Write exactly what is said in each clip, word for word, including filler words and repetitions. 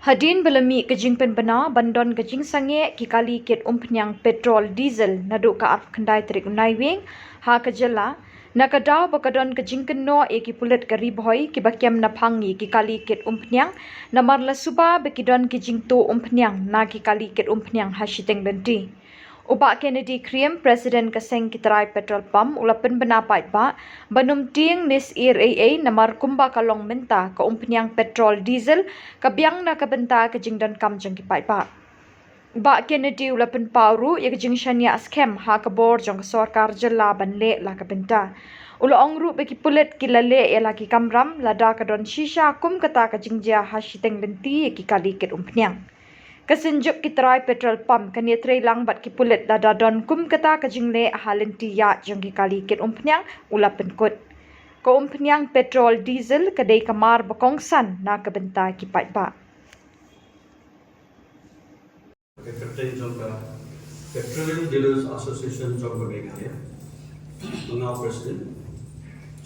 Hadien ba la mih ka jingpynbna ban don ka jingsangeh ki kali kit umphniang petrol diesel naduh ka arphew khyndai tarik u Naiwieng ha ka jylla, na ka daw ba ka don ka jingkynnoh ïa ki pulit ka Ri Bhoi kiba kem na phang ïa ki kali kit umphniang, namar la suba ba ki don ki jingtuh umphniang na ki kali kit umphniang ha shiteng lynti. U Bah Kennedy Khyriem, President ka seng ki trai petrol pump, u la pynbna paidbah ban ym tieng ne syier ei ei namar kumba ka long mynta, ka umphniang petrol diesel ka biang na ka bynta ka jingdonkam jong ki paidbah. U Bah Kennedy u la pynpaw ruh ïa ka jingshaniah skhem ha ka bor jong ka sorkar jylla ban leh la ka bynta. U la ong ruh ba ki pulit ki la leh ïa la ki kamram lada ka don shisha kum kata ka jingjia ha shiteng lynti ïa ki kali kit umphniang. Ka Synjuk ki trai petrol pump kan ïatreilang bad ki pulit lada don kum kata ka jingleh ha lynti ïaid jong ki kali kit umphniang, u la pynkut. Ka umphniang petrol diesel ka dei ka mar ba kongsan na ka bynta ki paidbah. Ka kyrteng jong ka Petroleum Dealers Association jong ka Meghalaya. Nga u President.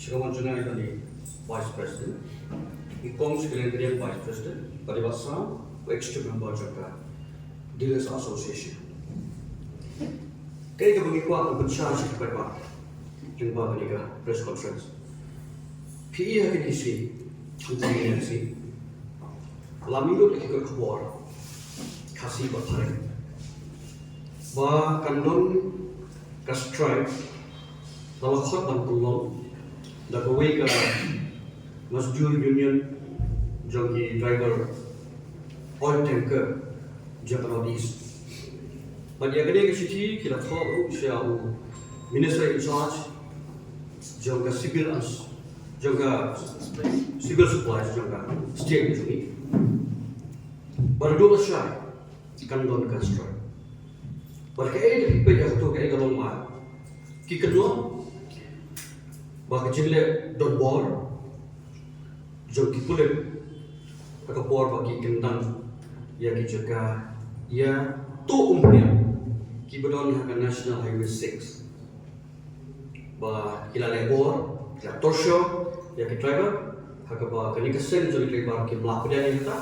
Shi kawon jong nga i don i Vice President. I kong Secretary Vice President. Bad i Bah Sam, u Executive Member jong ka Dealers Association. Kaei kaba ngi kwah ban pynshai sha ki paidbah lyngba kane ka press conference. Phi i ha kine ki sngi, ha kine ki sngi, la mih lut ïa ki kot khubor Khasi bad Phareng ba kan don ka strike ba la khot ban pynlong da kawei ka Mazdoor Union jong ki driver oil tanker jong ka North East. Bad ïa kane ka shithi ki la thoh ruh sha u Minister in charge jong ka civil and s- jong ka civil supplies jong ka state jong ngi. Bad ruh lashai kan don ka strike. Bad kaei da phi peit ïa kato kaei ka long ba ki kynnoh ba ka jingleh donbor jong ki pulit ha ka por ba ki kyndang ïa ki jaka ïa tuh umphniang kiba don ha ka National Highway six. Ba ki la leh bor, ki la torture ïa ki driver, ha kaba kane ka seng jong ki driver kim lah pdiang ïa kata,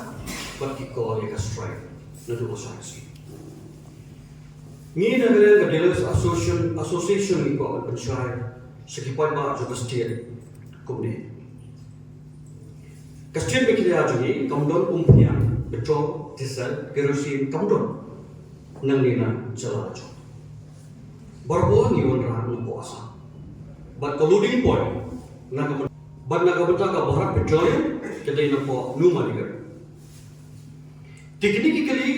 bad ki call ïa ka strike naduh lashai ka sngi. Ngi na ka liang ka Dealers Association, Association ngi kwah ban pynshai sha ki paidbah jong ka state kumne. Ka state Meghalaya jong ngi kam don umphniang, petrol, diesel, kerosene kam don nangne na jylla jong. Barabor ngi wanrah napoh Assam. Bad ka loading point na ka, bad na ka bynta ka Bharat Petroleum ka dei napoh Numaligarh. Te kine ki kali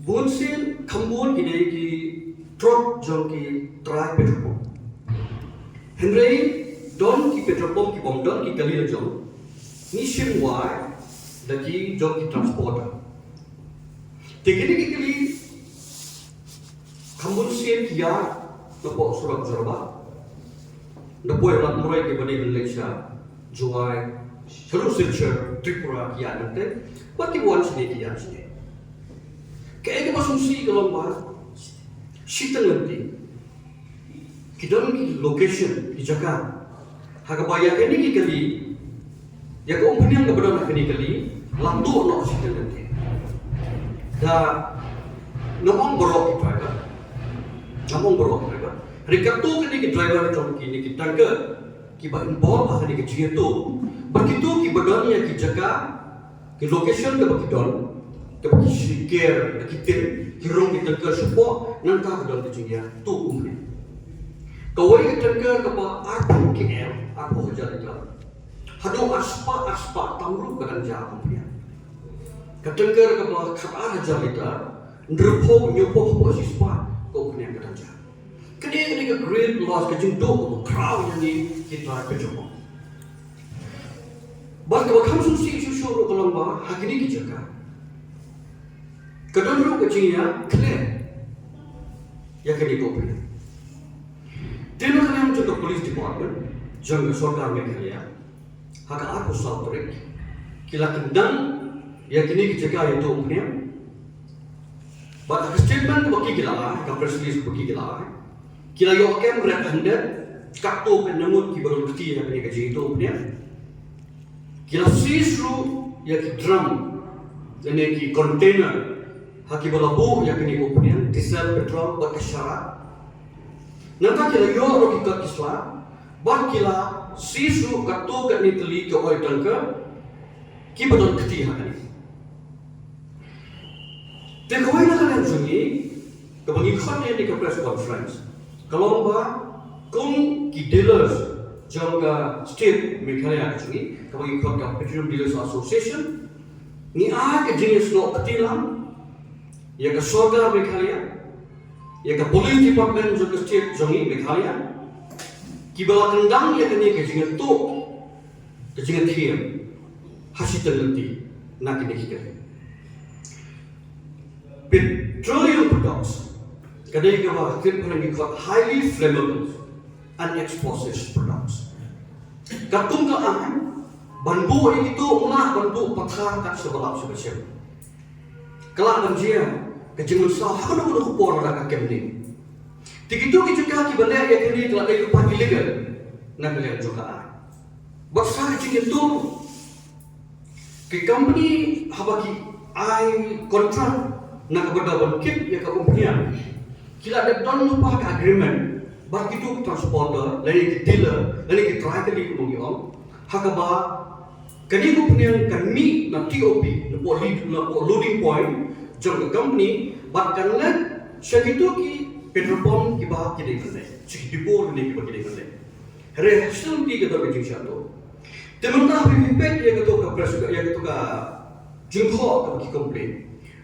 bunsien kham bun ki dei ki truck jong ki trai petrol pump. Hynrei don ki petrol pump ki bym don ki kali la jong, ngi shim wai da ki jong ki transporter. Te kine ki kali kham bunsien ki ïaid napoh surok Jorabat, napoh Lad Murrey kiba dei ban leit sha Jowai, sha Silchar, Tripura ki ïaid nangta, bad kiba wan shane ki ïaid shane. Kaei kaba sngewsih ka long ba shiteng lynti ki don ki location, ki jaka ha kaba ïa kane ki kali, ïa ka umphniang kaba don ha kane ki kali la tuh noh shiteng lynti. Da ngam ong baroh ki driver, ngam ong baroh ki driver, hynrei katto katne ki driver jong kine ki tanker kiba involve ha kane ka jingïatuh, bad kito kiba don ïa ki jaka, ki location kaba ki don, kaba ki shim ker, ki tip, ki rung ki tanker shapoh, nangta ka don ka jingïatuh umphniang. Kawei ka tanker kaba arphew K L, arphew hajar litar, haduh arspah, arspah tam ruh ka dang jia umphniang. Ka tanker kaba khatar hajar litar, hynriewphew, hynñiewphew haduh shispah ka umphniang ka dang jia. Kane, kane ka great loss, ka jingduh kaba khraw ïa ngi ki trai petrol pump. Bad kaba kham sngewsih shuh shuh ruh ka long ba ha kine ki jaka ka don ruh ka jingïakhleh ïa kane ka umphniang. Te na ka liang jong ka police department jong ka sorkar Meghalaya, ha ka arphew saw tarik ki la kyndang ïa kine ki jaka ïatuh umphniang. Bad ha ka statement kaba ki la ai, ka press release kaba ki la ai, ki la ïoh kem red handed katto katne ngut kiba don kti ha kane ka jingïatuh umphniang. Ki la seize ruh ïa ki drum lane ki container ha kiba la buh ïa kine ki umphniang, diesel, petrol bad ka sharab. Nangta ki la ïoh ruh ki kot ki sla bad ki la seize ruh katto katne tylli ki oil tanker kiba don kti ha kane. Te kawei na ka liang jong ngi kaba ngi khot ïa kane ka press conference ka long ba kum ki dealers jong ka state Meghalaya ka jong ngi, kaba ngi khot ka Petroleum Dealers Association, ngi ai ka jingïasnoh kti lang ïa ka sorkar Meghalaya, ïa ka police department jong ka state jong ngi Meghalaya, kiba la kyndang ïa kane ka jingïathuh, ka jingïathiam ha shi tang lynti na kine ki kali. Petroleum products ka dei kaba ka kyrpang ngi khot highly flammable and explosive products. Katkum ka aiñ ban buh ïa kito, u lah ban buh pathar kat shaba lap shaba shem. Ka lah ban jia ka jingmynsaw ha kano kano ka por lada ka kem ne. Te kito ki jaka kiba leh ïa kane ka la dei lypa illegal na ka liang jong ka aiñ. Bad sa ka jingïathuh, ki company haba ki ai contract na ka bynta ban kit ïa ka umphniang, ki la dep don lypa ka agreement bad kito ki transporter lane ki dealer lane ki trai kali kumba ngi ong, ha kaba kane ka umphniang kan mih na T O P, na port lead, na port loading point jong ka company, bad kan leit sha kito ki petrol pump kiba ki dei ban leit, sha ki depot lane kiba ki dei ban leit. Hynrei ha shi tang lynti ka don ka jingshah tuh. Te mynta haba phi peit ïa kato ka press, ïa kato ka jingkhoh kaba ki complain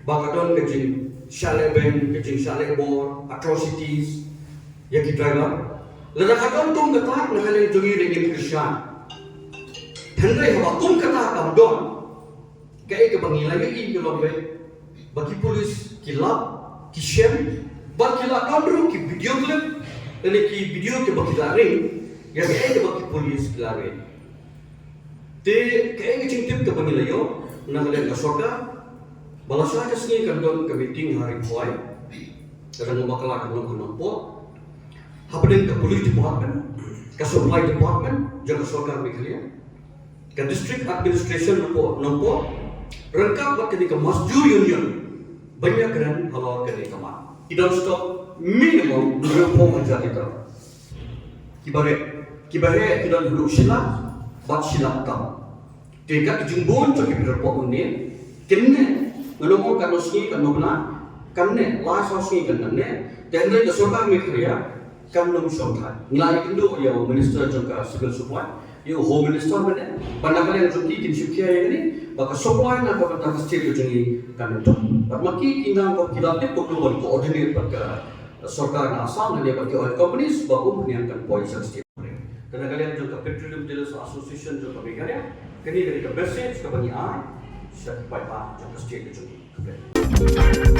ba ka don ka jingshah lehbeiñ, ka jingshah lehbor, atrocities ïa ki driver. Lada ka don kum kata, na ka liang jong ngi ruh ngin kyrshan. Hynrei haba kum kata kam don, kaei kaba ngi la ïohi ka long ba ki police ki lap, ki shem, bad ki la don ruh ki video clip lane ki video kiba ki la ring ïa kaei kaba ki police ki la ring. Te kaei ka jingtip kaba ngi la ïoh na ka liang ka sorkar, ba lashai ka sngi kan don ka meeting ha Ri Bhoi, ka dang bakla ka long ka Nongpoh, hapdeng ka police department, ka supply department jong ka sorkar Meghalaya, ka district administration Nongpoh, Nongpoh, ryngkat bad kane ka Masjur Union, ban ïakren halor kane ka mat. Ki don stock minimum hynriewphew hajar litre. Kiba heh, kiba heh ki don haduh shi lak bad shi lak tam. Te kat ka jingbun jong ki petrol pump mynne, kane, ngan ong katno sngi katno bnai, kane, lai saw sngi kan nang ne. Te hynrei ka sorkar Meghalaya kan ym shongthait. Ngi la ïakynduh ïa u minister jong ka civil supply, ïa u home minister mynne, ba na ka liang jong ki kin shim khia ïa kane, ba ka supply na ka bynta ka state ka jong ngi kan ym don. Bad ma ki ki nang ba ki la tip kumno ban coordinate bad ka sorkar na Assam lane bad ki oil companies ba ka umphniang kan poi sha state. Te na ka liang jong ka Petroleum Dealers Association jong ka Meghalaya, kane ka dei ka message kaba ngi ai sha ki paidbah jong ka state ka jong ngi.